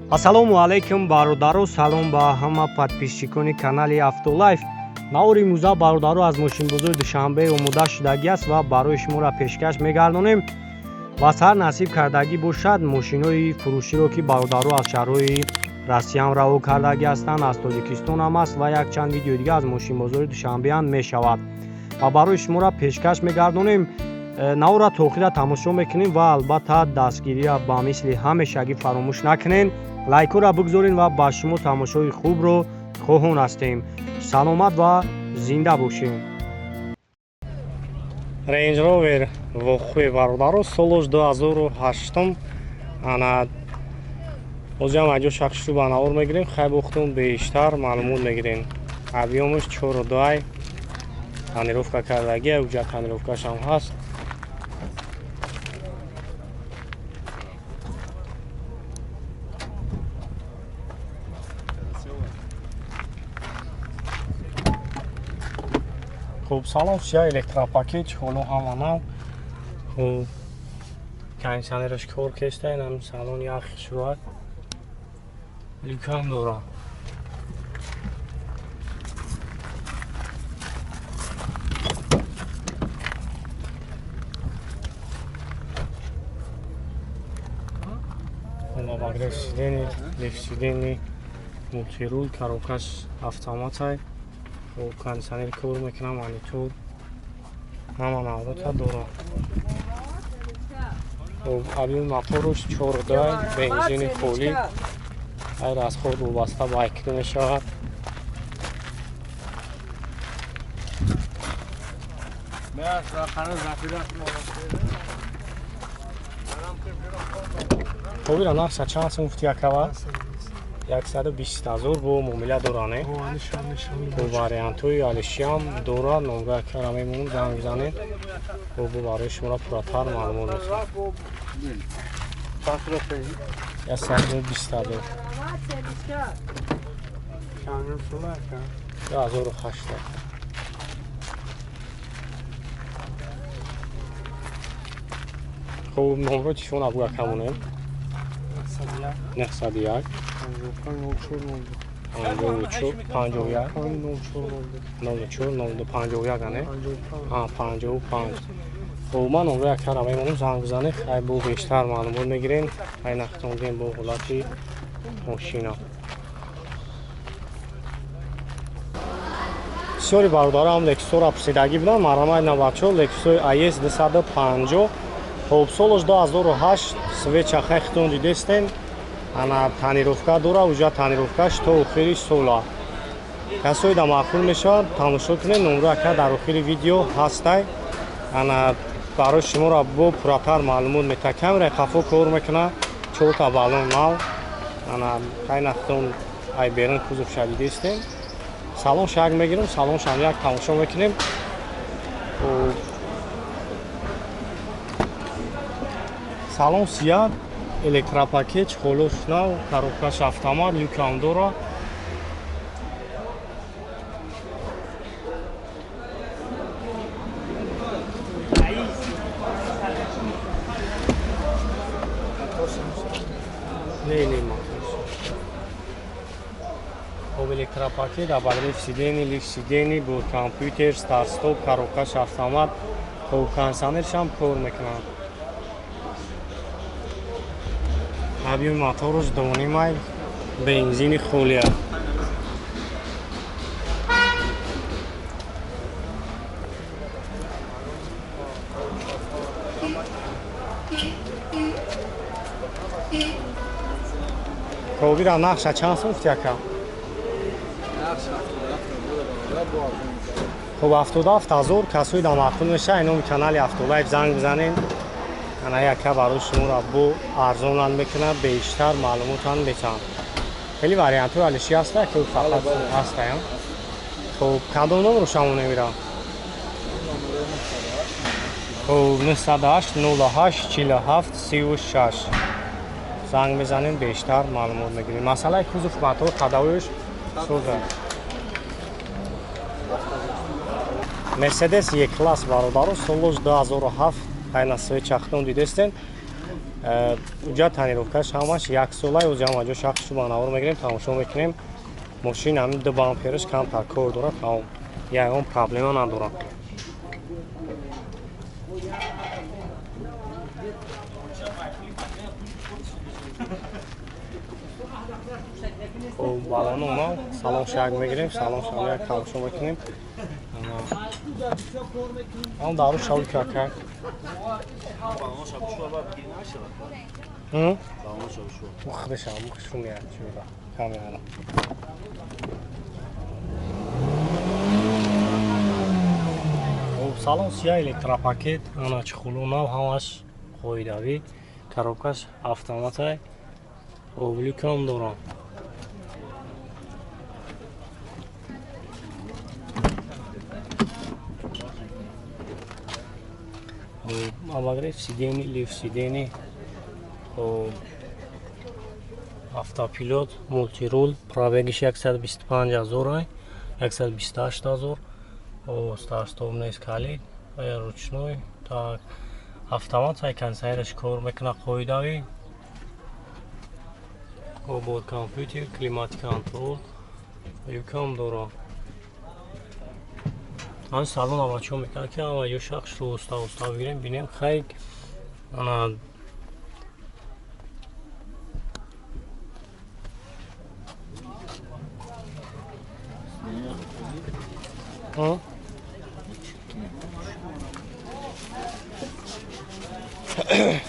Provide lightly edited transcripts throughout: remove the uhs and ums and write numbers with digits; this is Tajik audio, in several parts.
Ассалому алайкум, бародаро, салом ба ҳама подписчикони канали Автолайф. Навори имрӯза, бародаро, аз мошинбозори Душанбе омода шудагӣ аст ва барои шуморо пешкаш мегардонем. Ва сар насиб кардагӣ бошад мошинои фурӯширо, ки бародаро аз шаҳрҳои Россияам раво кардагӣ ҳастанд, аз Тоҷикистон ҳам аст ва якчанд видеои дига аз мошинбозори Душанбеам мешавад ва барои шуморо пешкаш мегардонем. Навора то охира тамошо мекунем ва албатта дастгирия ба мисли ҳамешагӣ фаромӯш накунед, лайкҳоро бигзорен ва ба шумо тамошои хубро хоҳон ҳастем. Саломат ва зинда бошем. Range Rover Vogue, бародаро, солош 2008. Ана ҳозирам аҷо шахшишу ба навор мегирем, хай бохтум бештар маълумот мегирем. Объёмаш 4,2, тонировка кардагӣ, уҷа тонировкашам ҳаст. Хуб, салон сия, электропакет, ҳоло ҳама нав. Хуб, кондиционераш кор кеста, инам салон ях шуад, люкам дора. Обогрев сидений, лифт сидений, мультируль, коробкаш автоматай, кондиционер кор мекунам, монитор, ҳама наврота дора. Объёми моторуш 4,2, бензини холӣ, ғайр аз худ вобаста ба айкида мешавад. Хобира нарха чанд сум гуфти, акава? 120 000 бо муомила дора, не? Бо вариантҳои алишиам дора. Номга кара мемонам, занг бизанед, бо барои шуморо пурратар маълумот месам. 120 000, 2008. Хуб, номро телефон абуга камонем. 901 54 51 04 02 51, ане 55. Хуб, ман номро якара мемонам, занг бизанед, хай бо бештар маълумот мегирем. Хай нахтондем бо ҳолати мошина. Бисёри бародарам Лексусора пурсидагӣ буданд, марҳамат на бачаҳо, Лексусои АС 250. Хуб, солош 2008, свеча хай хитон дидестен. Ана тонировка дора, уҷа тонировкаш то охири сола. Касое да маъқул мешавад, тамошо кунед, номро ака дар охири видео ҳастай. Ана барои шуморо бо пурратар маълумот мета. Камераи қафо кор мекунад, чорта баллон нав. Ана хай нахтон ай берун кузов шадидестем. Салон шак мегирем, салон шам як тамошо мекунем. Салон сия, электропакет, холош нав, коробкаш автомат, люкам дора. Не, не, хоб, электропакет, обогрев сидений, лифт сидений, бо компютер, старт-стоп, коробкаш автомат, хоб, кондиционершам кор мекунад. Объёми моторуш донимай, бензини холия. Ковира нақша чанд сум гуфти, ака? Хуб, 77 000. Касои да маъқул меша, иноми канали Автолайф занг бизанед. Ана яка барои шуморо бо арзонан мекунад, бештар маълумотан метаҳам. Хеле вариантҳои алиши ҳаста ки фақат ҳастаям. Хуб, кадом номро шамо намерам? Хуб, 908 08 47 36 занг мезанем, бештар маълумот мегирем. Масъалаи кузов, мотор, ходовояш соза. Мерседес Е класс, бародаро, солош 2007, айна свечахтон дидестен. Уҷа тонировкаш ҳамаш як сола, ӯзи ҳама ҷо шахсу ба навор мегирем, тамошо мекунем. Мошин ҳамин ду бампераш камтар кор дорад, тамом. Ягон проблема надорад. Хоб, балону ма салон шак мегирем, салон шак як тамошо мекунем. Ам дару шавл кака. Худашам хушу меяд чуда камера. Хоб, салон сия электропакет, ана чхулу нав ҳамаш қоидавӣ, коробкаш автоматай, обликам дорам. Обогрев сидений, лифт сидений, автопилот, мультирул, пробегиш 125 000, 128 000, старт-стоп нест калид, ручной, так, автомат сай кондиционераш кор мекунад қоидавӣ, бо компютер, климат контрол, юкам дорад. Ан салон авачо мекунад ки ама ё шахс ру уста уста бигирем, бинем хай ана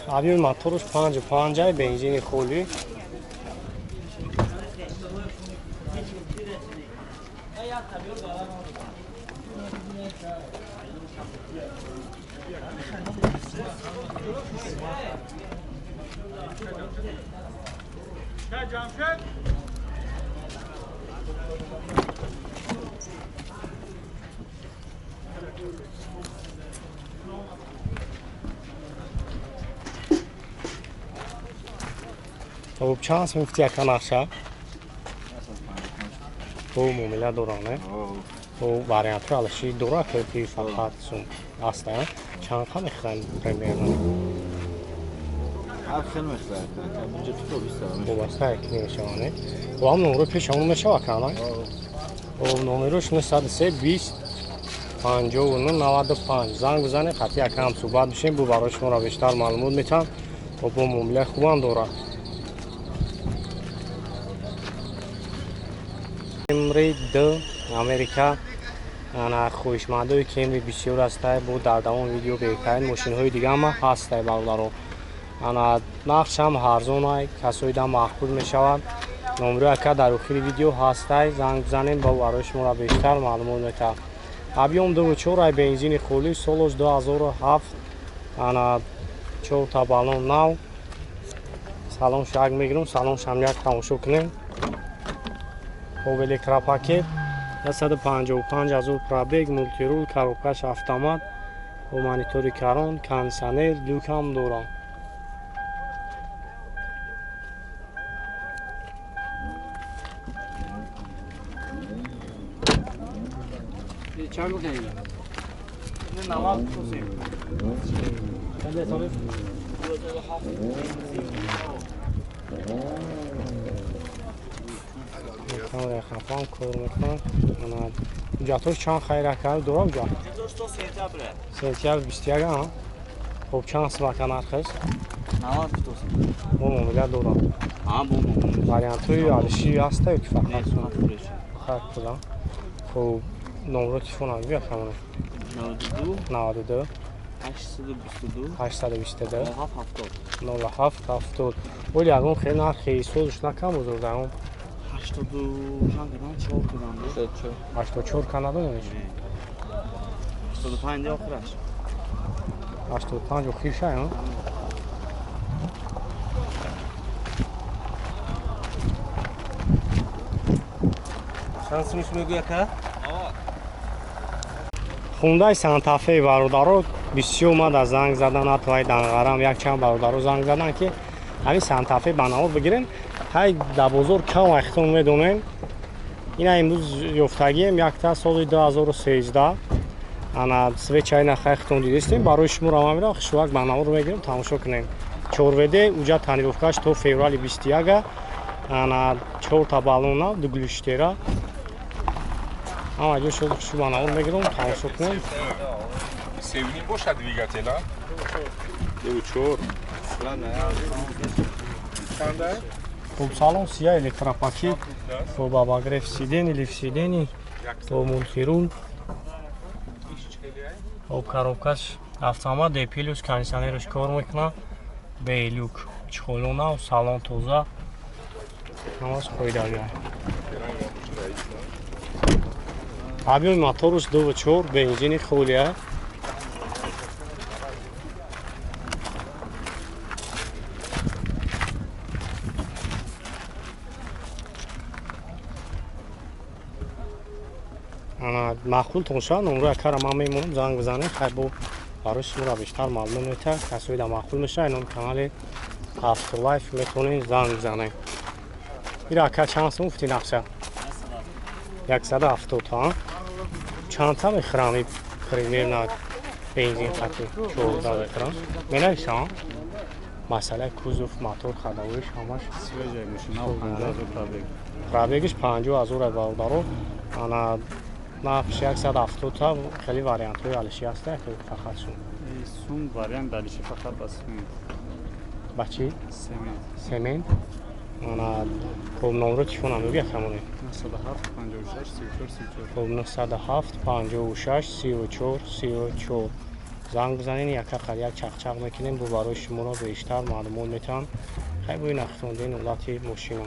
Авион моторуш 5.5 бензини холӣ. Хоб, чанд сум гуфти яка нақша? Бо муомила дорам, не? Бо вариантҳои алаши дора ки фақат сум аст, а? Чанд қа мехоҳем примерно? Ҳар хел мехоҳад, буҷети то 20. Вобаста ки мешавад, не? Бо ҳам номеро пеш ҳамон мешавад кана? Бо номерош 903 20 59 95. Занг бизанед, қатъи яка ҳам суҳбат бишем, бу барои шуморо бештар маълумот метаҳам. Бо муомилаи хубам дорад. Кемри 2 Америка, ана хоҳишмандои Кемри бисёр ҳастай, бо дар давом видео беҳтарин мошинҳои дига ҳама ҳастай бародаро. Ана нархшам ҳарзонай, касоида маъқул мешавад. Номерои ака дар охири видео ҳастай, занг бизанем, бо барои шуморо бештар маълумот метаҳам. Объём 2.4 ай бензини холӣ, солош 2007, ана 4 та баллон нав. Салон шак мегирем, салон шам як тамошо кунем. Хоб, электропакет 155 000 пробег, мультирул, коробкаш автомат, бо монитори карон, кондиционер, люкам дорам. Чанд гуфтем? 90 сум. Чанд ҳисобӣ? 2007. Хафан кор мекунад. Ҳуҷҷатҳош чанд хайра кард дорам ҷа? Ҳуҷҷатҳош то сентябр. Сентябр 21, а? Хоб, чанд сумака нархаш? 90 сум. Бо муомила дорам. Ҳа, бо муомила. Вариантҳои алиши ҳаста ё ки фақат сум? Фақат пул. Хоб, номро телефонам бия камона. 92 92 822 822 07 07 70. Оли ягон хеле нархи созш накам бузург ягон 82 чанд кардам? 4 кардам. 84 канадон 85 охираш. 85 охирша, а? Чанд сумиш мегӯя ка? Хундаи Сантафе бародаро бисёр омада занг задан, ҳатто ай Данғарам якчанд бародаро занг задан ки ҳамин Сантафе ба навор бигирем. Ҳай дар бозор кам вақтон медонем. Ина имрӯз ёфтагием якта соли 2013. Ана свечаи нахайхтон дидистем. Барои шумо равам мебирам, хушвак ба навор мегирем, тамошо кунем. 4WD, уҷа тонировкаш то феврали 21. Ана 4 та баллона, ду глушитера. Ҳама ҷо шуд хушу навор мегирам, тамошо кунем. Севним бошад двигателя? 4. Хуб, салон сия, электропакет, хуб, обогрев сидений, лифт сидений, то мультируль. Хуб, коробкаш автомат, D плюс, кондиционерш кор мекунад, бе люк, чехолона, салон тоза. Ҳамаш қоидагӣ. Объёми моторуш 2,4, бензини холия. Маъқултон шавад, номрои акара ман мемонам, занг бизанед, хай бо барои шуморо бештар маълум метавад. Касои да маъқул мешавад, номи канали Автолайф метавонед занг бизанед. Ира ака чанд сум гуфти нақша? 170 та. Чандта мехӯрам примерно бензин қати? 14 мехӯрам. Менависам? Масъалаи кузов, мотор, ходовоиш ҳамаш. Пробегиш 50 ҳазор бародаро. Ана нархш 170 та, хеле вариантҳои алиши ҳаста, фақат шум. Сум вариант алиши фақат ба семент. Ба чӣ? Семент. Семент? Ана хуб, номро телефонам мегӯя камоне? 907 56 34 34. Хуб, 907 56 34 34. Занг бизанед, яка қад як чақчақ мекунем, бо барои шуморо бештар маълумот метавон. Хай бо ин ахтондин ҳолати мошина.